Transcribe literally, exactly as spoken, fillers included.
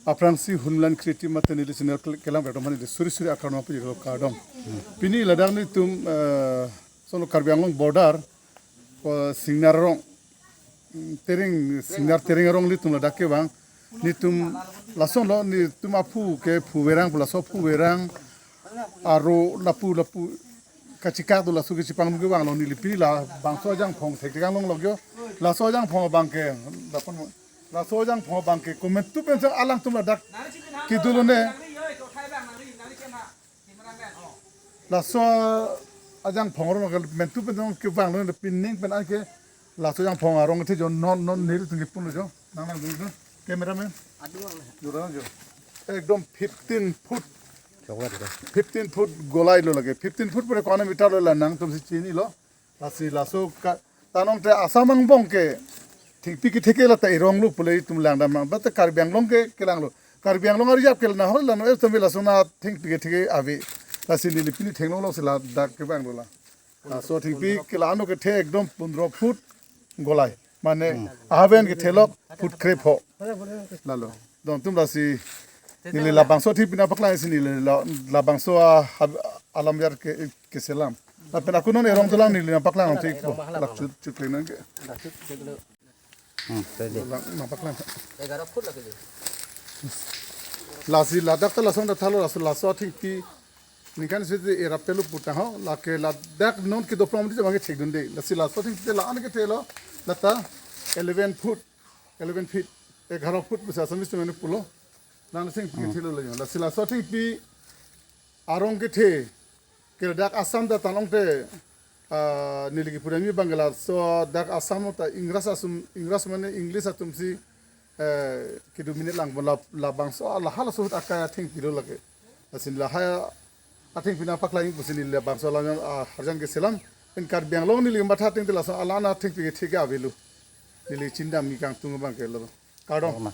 Aphrangsi Hunmilan Creative mate neli channel kel-, kelang kardom aphan neli suri suri akardom aphan neli kardom. Pini ladak nelitum, eh, solo Karbi Anglong border, ko Singnar arong, mm, Tereng, Singnar Tereng arong nelitum ladak kevang. Nelitum lasonlo, nelitum aphu ke phuverang, laso phuverang aro lapu lapu kachikak do, laso kachipangdun kevanglo. Neli pini labangso ajangphong thektheklong logyo. Laso ajangphong abangke, lapen laso ajangphong abangke komantu pen sang alangtum ladak kedolone. Laso ajangphong arong ke komantu pen sang kevanglo, pining pen anke laso ajangphong arong kethe jo, non non nelitum kepunlo jo. Nang nang jo. Cameraman. Jora jo. Ekdom fifteen foot. Fifteen foot golailo lake. Fifteen foot pore ko-an meter lo la nangtumsi chinilo. Lasi laso ka, ta nonte Assam angbong ke thengpi kethe ke lata eronglo pule itum langdam mang. But Karbi Anglong ke kelanglo. Karbi Anglong ari jap ke la nahor la no, eh, tumbe laso na thengpi kethe ke ave. Lasi neli pini theklonglo si ladak kevanglo la. Laso thengpi ke la ano kethe ekdom pondro foot golai. Mane ahaven kethe lok foot krepho. Lalo. Dongtum lasi neli labangso thengpi nangpaklangsi neli la, labangso a, hab-, alam yar ke, keselam. Lapen ako non erong dolang neli nangpaklang thik po. Lak chut, chut klenang ke. Hmm, ready. Lang, nangpaklang. Lasi ladak ta lason ta thalo, laso, laso thengpi ningkan sete era pelo putang ho, lake ladak non kedo prom di jama ke thekdunde. Lasi laso thengpi la an kethelo, lata eleven foot, eleven feet, egaro foot bisa Assamese mane pulo. Nang thengpi kethelo la. Lasi laso thengpi arong kethe, ke ladak Assam ta ta nonte, ah, neli kepudun mi abangke laso dak Assam ta Ingras asum, Ingras mane English atumsi, eh, kedo minute lang la, labangso la halaso ahut akai athengpilo lake. Lasi lahai athengpi nangpaklangji pusi neli labangso alam, ah, arjan keselam. Pen Karbi Anglong neli matha ateng te laso alang athengpi kethe ke avelo. Neli chindam mi kangtung abangke lo. Kardom. Kardom.